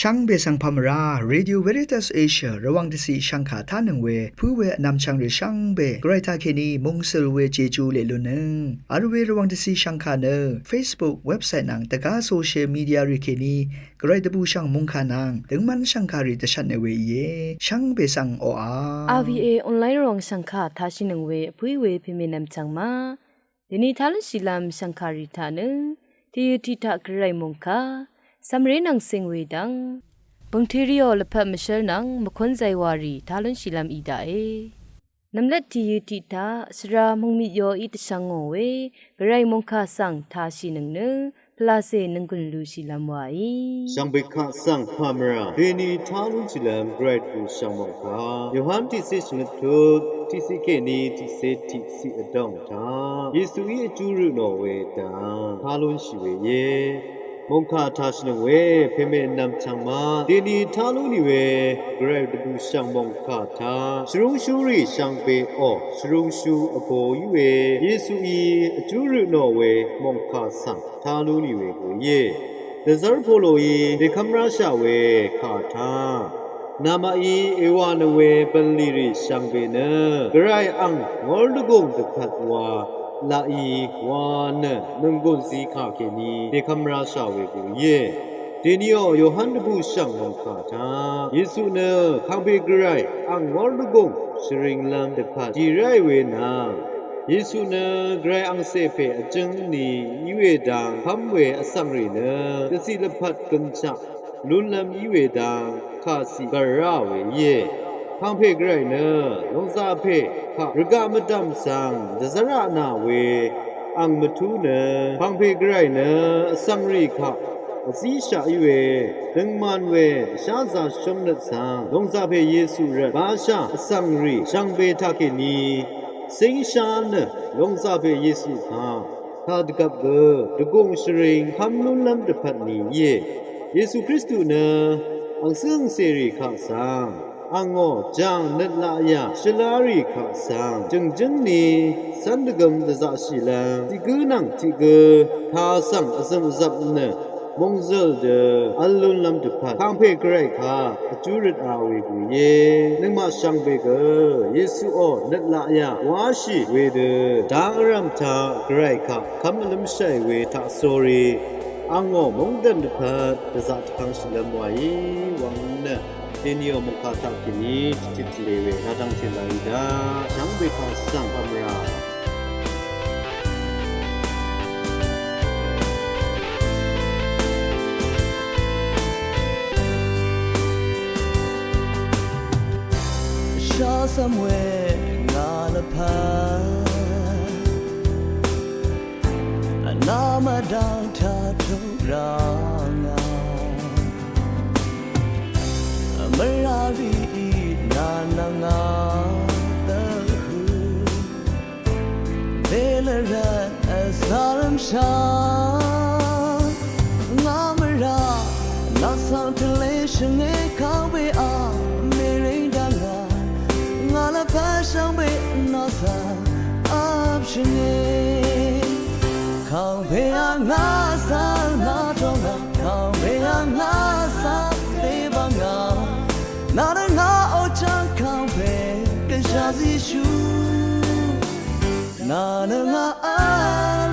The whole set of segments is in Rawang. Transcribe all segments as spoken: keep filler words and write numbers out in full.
Shvngbe svng pà mvrá, Radio Veritas Asia Rvwàng dvciq shvngkà tánøng we pǿ we vnvmchvng rì shvngbe Gvray taqkèní mungsøl we Jeju leq lunnøng vl we Rvwàng dvciq shvngkà nø Facebook, website nvng dvgá social media rì kèní Gvray dvbùshv̀ng mòngkà nvng døngmv́n shv̀ngkàrì dvshvtnø we íe. Shvngbe svng oqà. R V A online Rvwàng shv̀ngkà tashìnøng we vpǿí we pèmènvm chv̀ng ma. Dèni tá lúnshìlv́m shv̀ngkàrì taq nø tìyø tiq taq Gvray mòngkà cv̀mré nvng cing we dvng bø̀ngtø rìò lvpat mvshv́l nvng mvkún zaywàrì tá lúnshìlv́m í daqe. Nv̀mlat tìyø tiq taq svra mungmit yoí dvshvng ngò we Gvray mòngkà svng tashìnøng nø pvlacè nònggùn lushìlv́m waí. Shvngbe kaq svng pà mvrá, dèni tá lúnshìlv́m Gvray dvbùshv̀ng mòngkà. Yohan tiqcé shvngøt tut, tiqcé kèní tiqcé tiqciq vdòng taq Yesuí vjú rø nò we dvng tá lúnshì we íe. Mòngkà tashìnøng we pèmènvm chv̀ng ma, dèni tá lú nì we Gvray dvbùshv̀ng mòngkà taq shvrúngshúrì shvngbeò shvrúngshú vbò í we Yesuí vjú rø nò we mòngkà svng tá lú nì we gø íe. Dvzv́r Poloí dèkv́m ráshà we kà taq namaqí èwà nø we bv̀nlì rì shvngbe nø Gvray ang ngór dvgùng dvpvt wa laqí wa nø nònggùn zí kà kèní dèkv́m ráshà we gø íe. Dèniò Yohan dvbùshv̀ng mòngkà taq Yesu nø kàngpè Gvray ang ngór dvgùng shvringlv́m dvpvt dì ráì we nvng Yesu nø Gvray angcè pè vjǿng ni í we dang kv́m we vsvng rì nø dvciq lvpat gønshaq lúnlv́m í we dang kàciq gv̀r rá we íe. Kàngpè Gvray nø lòngzaq pè kaq rvgaq mvdv̀m svng dvzv́raq nà we ang mvtú nø kàngpè Gvray nø vsvng rì kaq vzíshaq í we døngman we dvsházā shóngnøt svng lòngzaq pè Yesu rvt bashà vsvng rì shvngbe taqkèní cíngshá nø lòngzaq pè Yesu kaq kàdvgvp gø dvgùng shvring kv́m lúnlv́m dvpvt ni íe. Yesu Kristu nø angcǿ angcèrì kaq svng angò jàng nøt laqyà shvlá rì kaq svng jø̀ngjǿng ni cv́n dvgøm dvzaqshìlv́m tiq gǿ nvng tiq gǿ taq svng vzø̀m vzvp nø mòngzø̀l dø v́l lúnlv́m dvpvt kàngpè Gvray kaq vjú røt a we gø íe. Nøngmaq shvngbe gø Yesuò nøt laqyà wáshì wedø dang vrv̀m taq Gvray kaq kv́m vlǿmshàì we taqsórí angò móngdàn dvpvt dvzaq tvkvng shìlv́m waí wvng nø dèniò mòngkà taqkèní tiqtip tìlè we nadvng tìlà í daq shvngbe kaq svng pà mvrá. Shá cv́m we ngà lvpat vná mvdv́ng taq tuq rá ngà. Mvrá rì í nà nvngà dvhø Belvran vsvlv́m shá ngà mvrá nà svng tvlé shvngé kàngpè a mèrìng dvngà ngà lvpat shvngbe nà svng vp shvngé kàngpè a ngà svng nà tongà kàngpè a ngà svng lé bvngà nà rvngà o chvng kàngpè gvshà zíshú. Nà nø ngà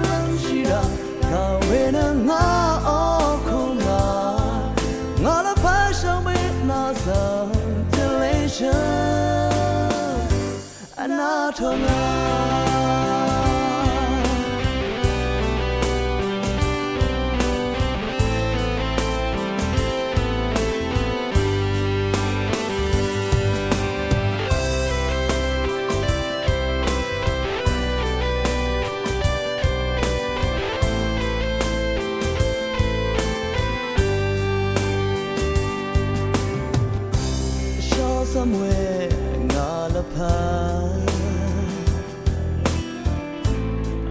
vlv́m shìrà, kàwé nø ngà okùnà. Ngà lvpv́ng shvngbe nà svng tvleshø̀n. Vnà tongà. Shá svmwe ngà lvpat.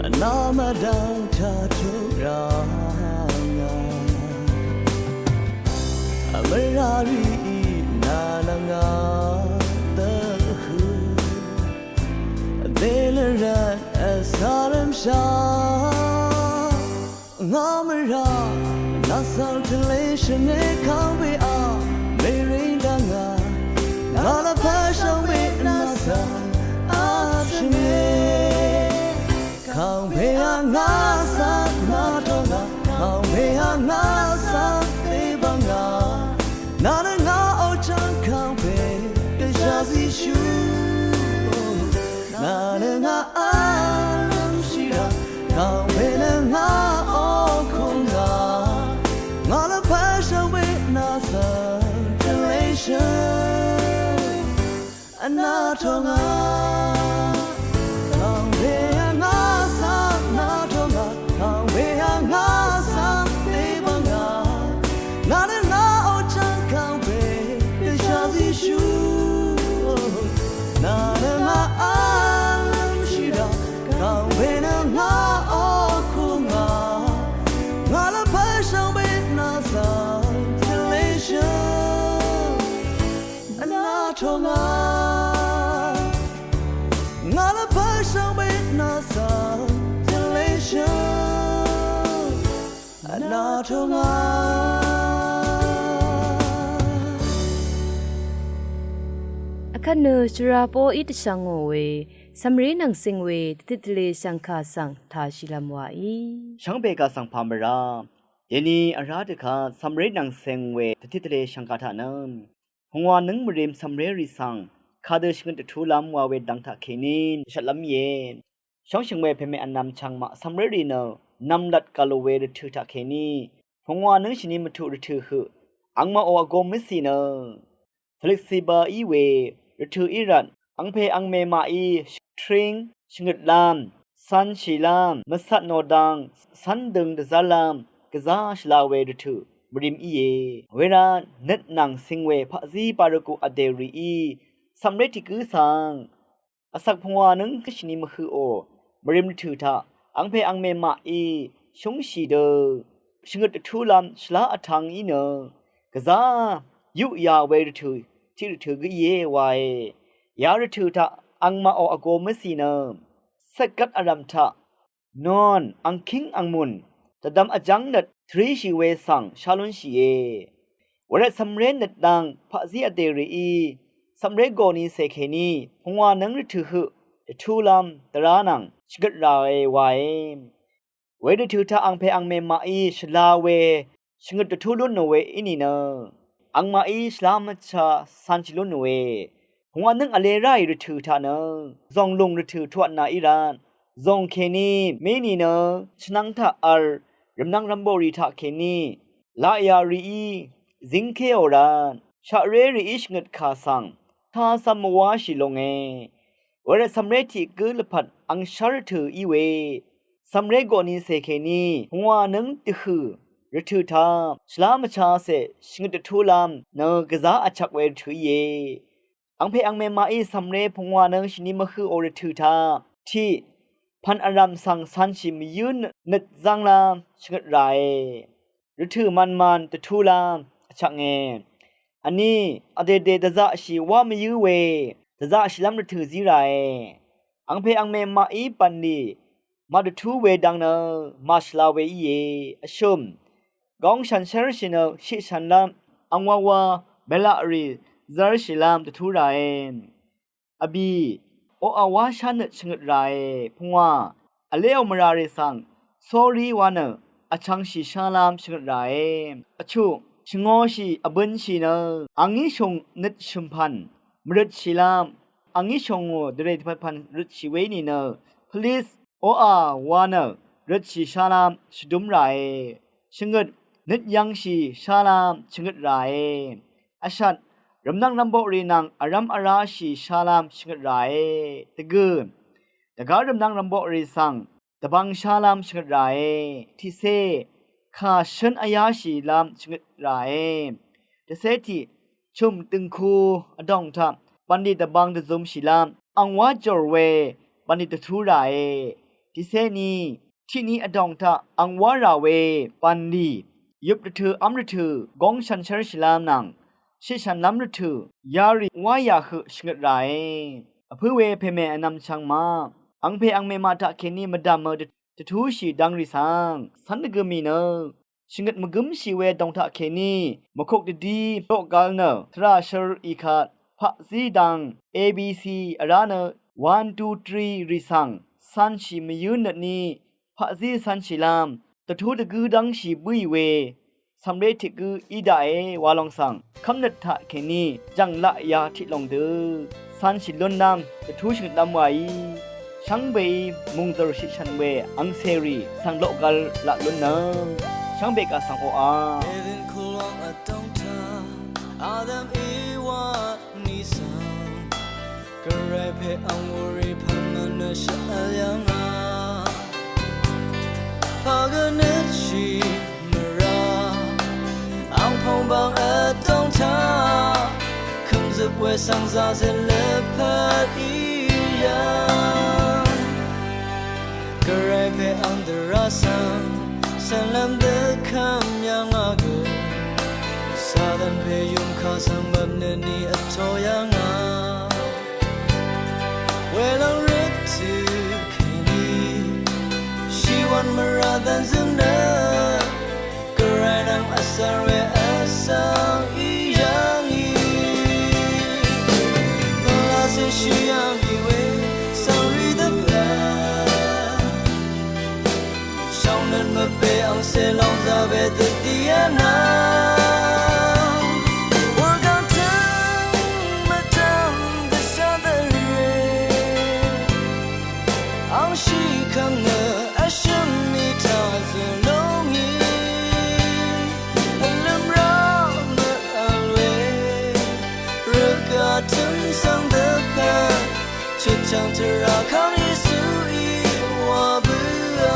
Vnà mvdv̀ng taq tuq rà ngà. Vmvrà rì í nà lvngà dvhø. Vdè lvrat vsv̀rv̀mshà. Ngà mvrà nà svng tvlē Shvngé kàngpè a mèrìng dvngà ngà lvpv́ shvngbe nà svng a shvngé kàngpè a ngà svng nà tongà kàngpè a ngà svng dèbvngà nà nø ngà ochvng kàngpè dvshà zíshú nà nø ngà alvm shìrà kàngpè nø ngà okùngà ngà lvpv́ shvngbe nà svng dvleshø anatongà kàngpè a ngà svng natongà kàngpè a ngà svng dèbvngà nà nø ngà ochvng kàngpè dvshà zíshú nà nø ngà alvm shìrà kàngpè nø ngà okùngà ngà lvpv́ shvngbe nà svng dvleshø anatongà ngà lvpv́ shvngbe nà svng dvleshø anatongà. Vkvt nø shvra poqí dvshvngò we cv̀mré nvng cing we dvtit dvlē shv̀ngkà svng tàshìlv́m wàí shvngbe kà svng pà mvrá dèni vrá dvkvt cv̀mré nvng cing we dvtit dvlē shv̀ngkà taq nø pungwà nǿng mvrim cv̀mrérì svng kadø shvngøt dvtúlv́m wa we dvng taqkèní dvshvtlv́m íe. Shóngshø̀ng we pèmè vnvm chvngmaq cv̀mrérì nø nv̀mlat gv̀lò we rvtø̀ taqkèní pungwà nǿng shìní mvtuq rvtø̀ høq angmaqò vgō mvcì nø tvløk cìbā í we rvtø̀ í rvt angpè angmè maqí tring shvngøtlv́m cv̄nshìlv́m mvcat nò dang cv́n døng dvzv́rlv́m gvzá shvla we rvtø̀ mvrim íe. Wervt nøt nvng cing we paqzí barvguk vdè rìí cv̀mré tiq gǿ svng vsvk pungwà nǿng shìní mvhøqò mvrim rvtø̀ taq angpè angmè maqí shúngshì dø shvngøt dvtúlv́m shvlá vtv̄ng í nø gvzá yuqyà we rvtø̀ tiq rvtø̀ gǿ íe wae. Ya rvtø̀ taq angmaqò vgō mvcì nø cvtgvt vrv̀m taq nun angkíng angmùn dvdvm vjv́ng nøt tvríshì we svng shá lúnshìe. Wervt cv̀mré nøt dang paqzí vdè rìí cv̀mré gòni cè kèní pungwà nǿng rvtø̀ høq dvtúlv́m dvrá nvng shvngøt ràe wae. Wervtø̀ taq angpè angmè maqí shvla we shvngøt dvtú lún nò we í nìnø angmaqí shvlá mvcha cv̄nshì lún nòe. Pungwà nǿng vlē ráì rvtø̀ taq nø zònglùng rvtø̀ tuatnà í rvt zòng kèní mí nìnø chvnvng taq v̄l rvmnvng rvmboqrì taqkèní laqyà rìí zíngkéò rvt shaqré rìí shvngøt kà svng tacv̄m mvwáshì longe. Wervt cv̀mré tiq gǿ lvpat angshv́r rvtø̀ í we cv̀mré gòni cè kèní pungwà nǿng dvhø̀ rvtø̀ taq shvlá mvchacè shvngøt dvtúlv́m nø gvzá vchvk we rvtø̀ íe. Angpè angmè maqí cv̀mré pungwà nǿng shìní mvhøqò rvtø̀ taq tiq pv̀n vrv̀m svng cv̄nshì mvyǿ nøt zv́nglv́m shvngøt ràe. Rvtø̀ mvnman dvtúlv́m vchvknge. Vní vdèdè dvzaqshì wá mvyǿ we dvzaqshìlv́m rvtø̀ zí ràe. Angpè angmè maqí bv̀nlì màdvtú we dang nø màshvla we íe. Vshø̀m góng shànshér shì nø shiqshànlv́m angwawa bèlaqrì zv́rshìlv́m dvtú ràe. Vbì oqà wá shánøt shvngøt ràe. Pungwà vléò mvràrì svng sórí wa nø vchvngshì shálv́m shvngøt ràe. Vchuq shvngōshì vbønshì nø angí shùng nøt shø̀mpv̀n mvrøtshìlv́m angí shòngò dvrè dvpvtpv̀n røtshì we í nìnø pvlis oqà wa nø røtshì shálv́m shvdúm ràe. Shvngøt nøt yv̄ngshì shálv́m shvngøt ràe. Vshvt rvmnvng rvmboqrì nvng vrv́m vráshì shálv́m shvngøt ràe. Dvgø̀ dvgá rvmnvng rvmboqrì svng dvbvng shálv́m shvngøt ràe. Tiqcé kà shǿn vyáshìlv́m shvngøt ràe. Dvcé tiq chø̀m dø̀ngku vdòng taq bv̀nlì dvbvng dvzumshìlv́m angwá jòr we bv̀nlì dvtú ràe. Tiqcé ni tiqni vdòng taq angwá rà we bv̀nlì yøp rvtø̀ v́m rvtø̀ góng shànshér shìlv́m nvng shiqshànlv́m rvtø̀ yarì wá yà høq shvngøt ràe. Vpǿ we pèmè vnvm chvng ma angpè angmè maq taqkèní mvdv̀mø dvtúshì dv̄ngrì svng cv́n dvgø mì nø shvngøt mvgǿmshì we dòng taqkèní mvkuk dvdí loqgvl nø tvrà shør í kvt paqzí dang A B C vrá nø one, two, three rì svng cv̄nshì mvyǿ nøtní paqzí cv̄nshìlv́m dvtú dvgǿ dv́ngshì bǿì we cv̀mré tiq gǿ í daqe wa lòng svng kv́mnøt taqkèní jv̀nglaq ya tiq lòng dø cv̄nshì lúnlv́m dvtú shvngøtlv́m waí shvngbeí mòngzø̀r shitshv̀n we angcèrì svng loqgvl laq lúnnøng shvngbe kaq svng oqà. Eden kulwang vdòng taq Adam Ewa ní svng Gvray pè ang wurì pv̀n nø nø shvvl yv̀ngà. Pà gø nøtshì mvrà ang pòngbang vdòng taq kø̀mzøp we svng zazøt lvpat í yv̀ng. Gvray pè ang dvrá svng cv̀nlv́m dvkvm yv̀ngà gø Satan pè yùngkà svng mvpnøt ní vtō yv̀ngà. Welòng røt tø̄ kèní shìwv̀n mvrà dv̀nzø̀ng nø Gvray nvng vsvr we vsvng í yv̀ngì. Vlacè shì yv̀ngì we svng rì dvpvt shvngnøt mvpè angcè lòng zà we dvdí vnvng wurgvng tø̀ng mvdv̀m dvshà dvrè angshì kv̀ng nø vshø̀m í taq zø̀ lúngì. Vlø̀m rá mvvl we rvgaq tø̀m svng dvpvt chøtchv̀ng tvrà kv́m Yesuí wa bǿà.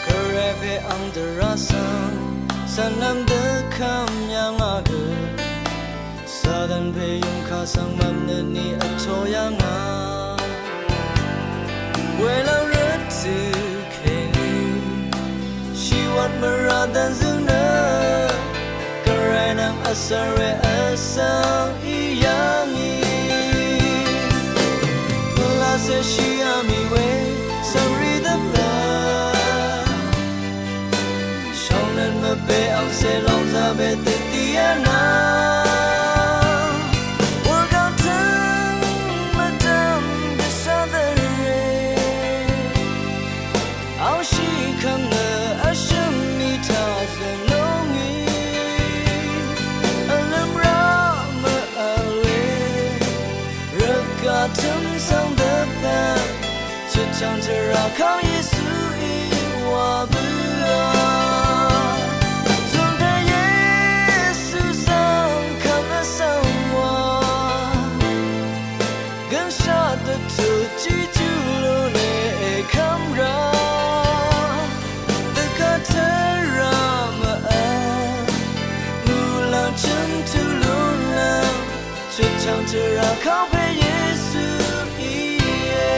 Gvray pè ang dvrá svng cv̀nlv́m dvkvm yv̀ngà gø Satan pè yùngkà svng mvpnøt ní vtō yv̀ngà. Welòng røt tø̄ kèní shìwv̀n mvrà dv̀nzø̀ng nø Gvray nvng vsvr we vsvng í yv̀ngì. Pvlacè shì yv̀ngì we svng rì dvpvt shvngnøt mvpè angcè lòng zà we dvdí vnvng wurgvng tø̀ng mvdv̀m dvshà dvrè angshì kv̀ng nø vshø̀m í taq zø̀ lúngì. Vlø̀m rá mvvl we rvgaq tø̀m svng dvpvt chøtchv̀ng tvrà kv́m Yesuí wa bǿà. Zùngpè Yesu svng kv́m vsvng wa gønshaq dvtut tiqtu lúne èkv́m rá dvgvt tvrà mvvl muqlàng chø̀m tuq lúnlv́m chøtchv̀ng tvrà kv́m pè Yesu íe.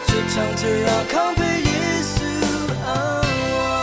Chøtchv̀ng tvrà kv́m pè Yesu angwa.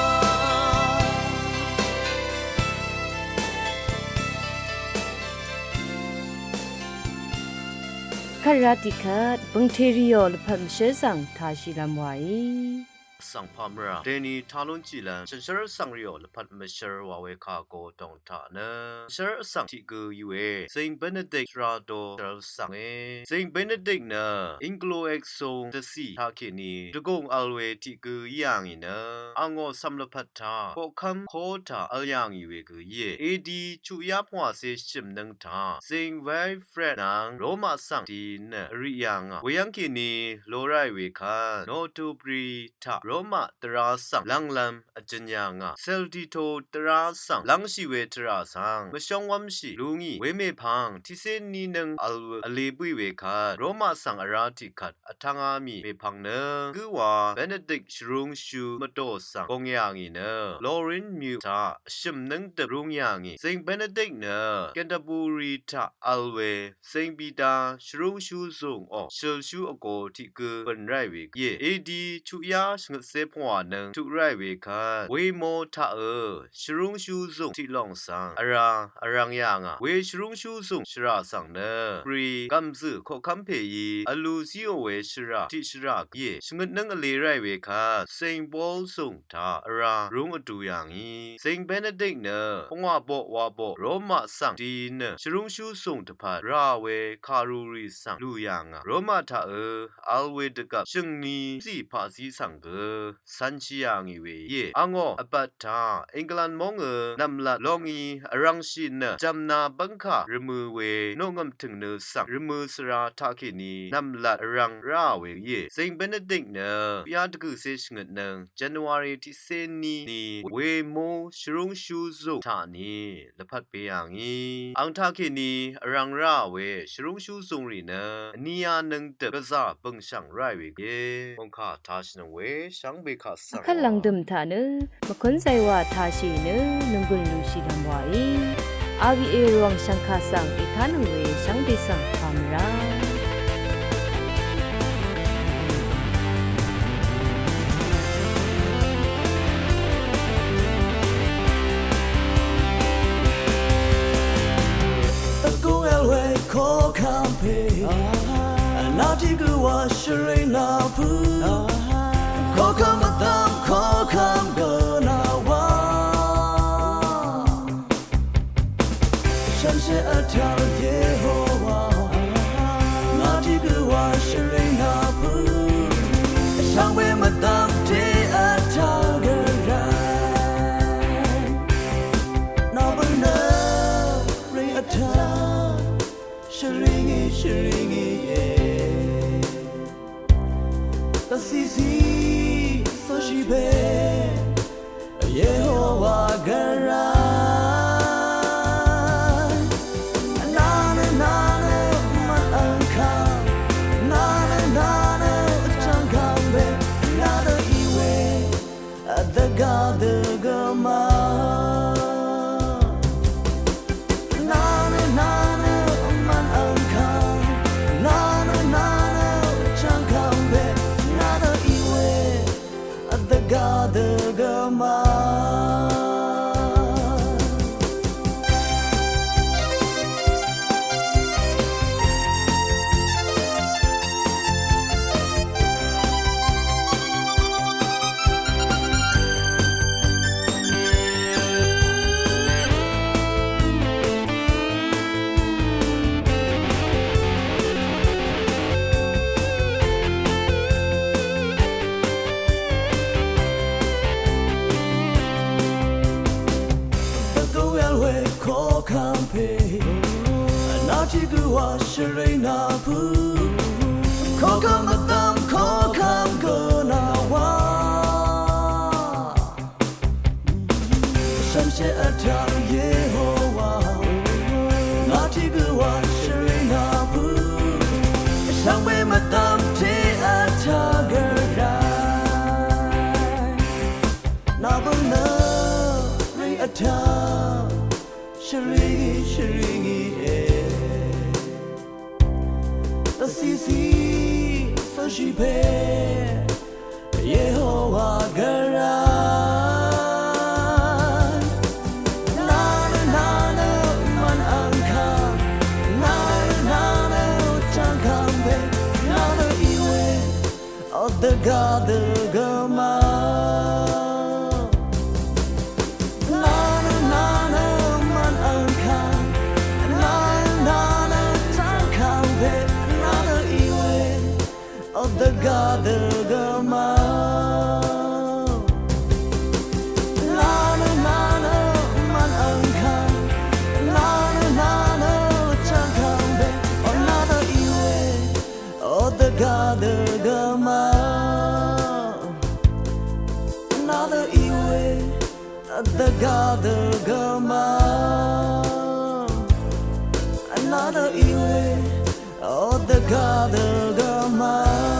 Kvt ra tiqkvt bø̀ngtè rìò lvpat mvshǿl svng tashìlv́m wàí. Vsvng pà mvrà dèni talún tiqlv́m shànshér vsvng rìò lvpat mvshǿl wà we kà go dòng taq nø shànshér vsvng tiq gø íe. Zing Benedict rado shv́l vsvng e. Zing Benedict nø Anglo-Saxon dvcì taqkèní dvgùng vl we tiq gø í yà ngì nø angò cv̀m lvpat taq koqkv́m ko taq vl yà ngì we gø íe. A D chuqyá pvngwàcé shø̀mnøng taq Zing Wilfrid nvng Roma svng dì nø vrì yà ngà. Weyv́ng kèní lò ráì we kvt Northumbria taq Roma dvrá svng lv́nglv́m vjøn yà ngà, Sel dito dvrá svng lv́ngshì we tvrà svng mvshóng wv́mshì lú ngì, wemèpvng tiqcé ní nøng vl vlē bǿì we kvt, Roma svng vrá tiqkvt vtv́ngá mì mèpvng nø, gǿwa Benedict shvrúngshú mvdò svng gong yà ngì nø, Lorrain mvyø taq vshø̀m nǿngdøp rúng yà ngì. Zing Benedict nø Canterbury taq vl we Zing Pita shvrúngshú zùngò shølshú vgō tiq gǿ bø̀n ráì we íe. A D chuqyá shvngøtcé pungwà nøng tuq ráì we kvt, wemo taqø shvrúngshú zùng tiq lòng svng vrá vrvng yà ngà. We shvrúngshú zùng shvrà svng nø, Bri gv̀mzø̀ koqkv́m pèí vlu zíò we shvrà tiq shvrà íe. Shvngøt nǿng vlē ráì we kvt, Zing Paul zùng taq vrá rúng vdu yà ngì. Zing Benedict nø pungwà boq wa boq Roma svng di nø shvrúngshú zùng dvpvt rà we kàrurì svng lù yà ngà. Roma taqø vl we dvgvp shø̀ngni zì paqzí svng gø cv̄nshì yà ngì we íe. Angò vbat taq England móng ø nv̀mlat longí vrvngshì nø, jv̀mna bv́ngkà rvmø̄ we noqngø̀m tø̀ngnø svng rvmø̄ svra taqkèní nv̀mlat vrvng ráà we íe. Zing Benedict nø chuqyá dvgø̀cé shvngøt nøng January tiqcé ní ni wemo shvrúngshú zùng taq ni lvpat pè yà ngì. Àng taqkèní vrvng ráà we shvrúngshú zùngrì nø vniya nøngdøp gvzà bø̀ngshv̀ng ráì we íe. Mòngkà tashìnøng we shvngbe kaq svng vkvt lv̀ngdø̀m taq nø mvkúnzay wa tashì nø nònggùn lushì lv̀m wàí. R V A Rvwàng shv̀ngkà svng ètánøng we shvngbe svng pàmvrá. Vgúng èl we koqkv́m pè, vná tiq gø wa shvring nà pø̄, koqkv́m vdv́m koqkv́m gø nà wa. Shànshér vtaq Yehowa, ngà tiq gø wa shvring nà pø̄, shvngbe mvdv̀m te vtaq gø rvt, nà bø̀n nø ring vtaq, shvring í, shvring í, e. Dvcìcì cúnshì pè Yehowa gvray. Nà nø, nà nø mvt v̀ngkv̀ng, nà nø, nà nø vchv̀ngkv̀ng pè, nà nø í we vdvgá dø gø ma. Nà nø, nà nø mvt v̀ngkv̀ng, nà nø, nà nø vchv̀ngkv̀ng pè, nà nø í we vdvgá dø gø ma. Vgø èl we koqkv́m pè, vná tiq gø wa shvring nà pø̄, koqkv́m vdv́m koqkv́m gø nà wa. Shànshér vtaq Yehowa, ngà tiq gø wa shvring nà pø̄, shvngbe mvdv̀m te vtaq gø rvt, nà bø̀n nø ring vtaq, shvring í, shvring í, e. Dvcìcì cúnshì pè Yehowa gvray. Nà nø, nà nø mvt v̀ngkv̀ng, nà nø, nà nø vchv̀ngkv̀ng pè, nà nø í we vdvgá dø gø ma. Nà nø, nà nø mvt v̀ngkv̀ng, nà nø, nà nø vchv̀ngkv̀ng pè, nà nø í we vdvgá dø gø ma. Nà nø, nà nø mvt v̀ngkv̀ng, nà nø, nà nø vchv̀ngkv̀ng pè, o nà nø í we vdvgá dø gø ma. Dvgá dvgá ma, another iwe. O dvgá dvgá ma,